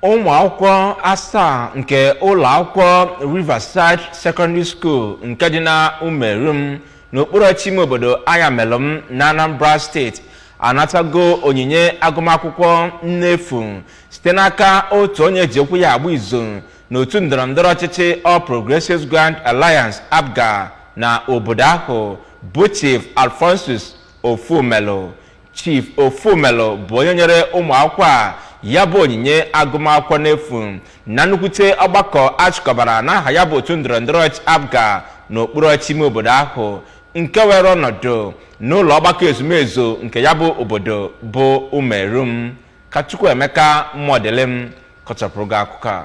Ụmụ akwụkwọ asaa nke ụlọ akwụkwọ Riverside Secondary School nke dị na Umerum n'okpuru ọchịchị ime obodo Ayamelụm na Anambra Steeti anatago onyinye agụmakwụkwọ n'efu site n'aka otu onye ji okwu ya agba izu n'otu ndọrọndọrọ ọchịchị All Progressives Grand Alliance, APGA, na obodo ahụ, bụ Chief Alphonsus Ofumelu. Chief Ofumelu bụ onye nyere ụmụ akwụkwọ a ya bụ onyinye agụmakwụkwọ n'efu na nnukwute ọgbakọ achịkọbara n'aha ya bụ otu ndọrọndọrọ ọchịchị APGA n'okpuru ọchịchị ime obodo ahụ, nke were ọnọdụ n'ụlọ ọgbakọ ezumezu nke ya bụ obodo bụ Umerum. Ka Chukwuemeka Mmọdịlịm kọchapụrụ gị akụkọ a.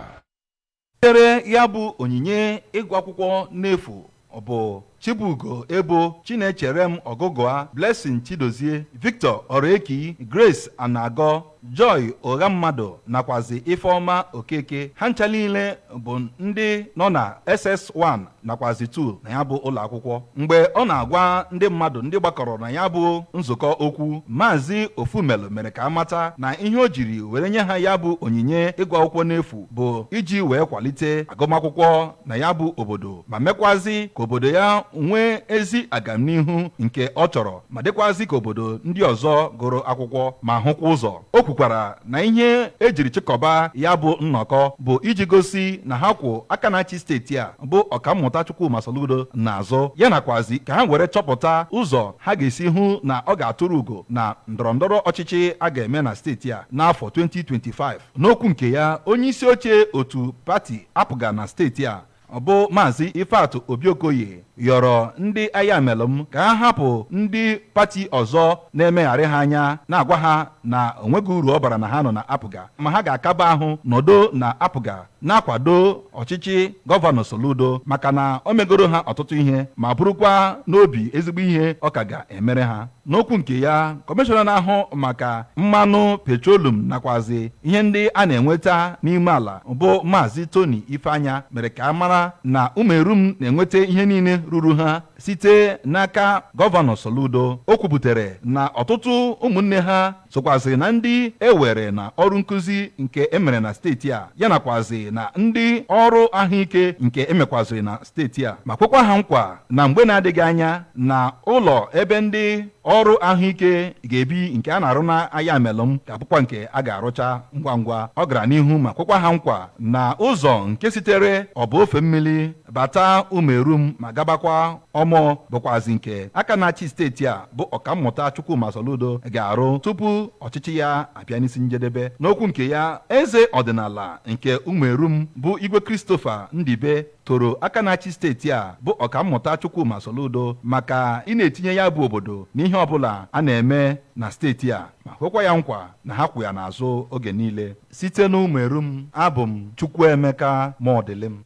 Tere ya bụ onyinye ịgụ akwụkwọ n'efu bụ Chibugo Ebo, Chinecherem Ọgụgụa, Blessing Chidozie, Victor Oreki, Grace Anagọ, Joy Ụghammadụ nakwazi Ifeọma Okeke. Ha ncha niile bụ ndị nọ na SS1 nakwazi 2 na ya bụ ụlọ akwụkwọ. Mgbe ọ na-agwa ndị mmadụ ndị gbakọrọ na ya bụ nzukọ okwu, Maazị Ofumelu mere ka amata na ihe o jiri were nye ha ya bụ onyinye ịgụ akwụkwọ n'efu bụ iji wee kwalite agụmakwụkwọ na ya bụ obodo, ma mekwazi ka obodo ya nwee ezi agamnihu nke ọ chọrọ, ma dịkwazị ka obodo ndị ọzọ gụrụ akwụkwọ ma hụkwa ụzọ. O kwukwara na ihe ejiri chịkọba ya bụ nnọkọ bụ iji gosi na ha kwụ aka na-achị steeti a bụ Ọkammụta Chukwuma Soludo n'azụ ya, nakwazi ka ha were chọpụta ụzọ ha ga-esi hụ na ọ ga-atụrụ ugo na ndọrọndọrọ ọchịchị a ga-eme na steeti a n'afọ 2025. N'okwu nke ya, onye isi oche otu pati APGA na steeti a ọ bụ Maazị Ifeatụ Obiokoye yọrọ ndị Ayamelụm ka ha hapụ ndị pati ọzọ na-emegharị ha anya, na-agwa ha na onweghị uru ọ bara na ha nọ na APGA, ma ha ga-akaba ahụ nọdụ na APGA na-akwado ọchịchị Gọvanọ Soludo, maka na o megoro ha ọtụtụ ihe ma bụrụkwa n'obi ezigbo ihe ọ ka ga-emere ha. N'okwu nke ya, kọmishọna na-ahụ maka mmanụ petrolum nakwazi ihe ndị a na-enweta n'ime ala bụ Maazị Tony Ifeanya mere ka a mara na Umerum na-enweta ihe niile ruru ha site n'aka Gọvanọ Soludo. O kwubutere na ọtụtụ ụmụnne ha sokwazị na ndị ewere na ọrụ nkụzi nke emere na steeti a, ya nakwazi na ndị ọrụ ahụike nke emekwazịrị na steeti a, ma kwekwa ha nkwa na mgbe na-adịghị anya na ụlọ ebe ndị ọrụ ahụike ga-ebi nke a na-arụ na Ayamelụm ga-abụkwa nke a ga-arụcha ngwa ngwa. Ọ gara n'ihu ma kwekwa ha nkwa na ụzọ nke sitere ọba ofe mmiri bata Umerum ma gabakwa Ọmụọ bụkwazi nke aka na-achị steeti a bụ Ọkammụta Chukwuma Soludo ga-arụ tupu ọchịchị ya abịa n'isi njedebe. N'okwu nke ya, eze ọdịnala nke Umerum bụ Igwe Christopher Ndibe toro aka na-achị steeti a bụ Ọkammụta Chukwuma Soludo maka ị na-etinye ya bụ obodo n'ihe ọbụla a na-eme na steeti a, ma kwekwa ya nkwa na ha kwụ ya n'azụ oge niile. Site n'Umerum, abụ m Chukwuemeka Mọdịlịm.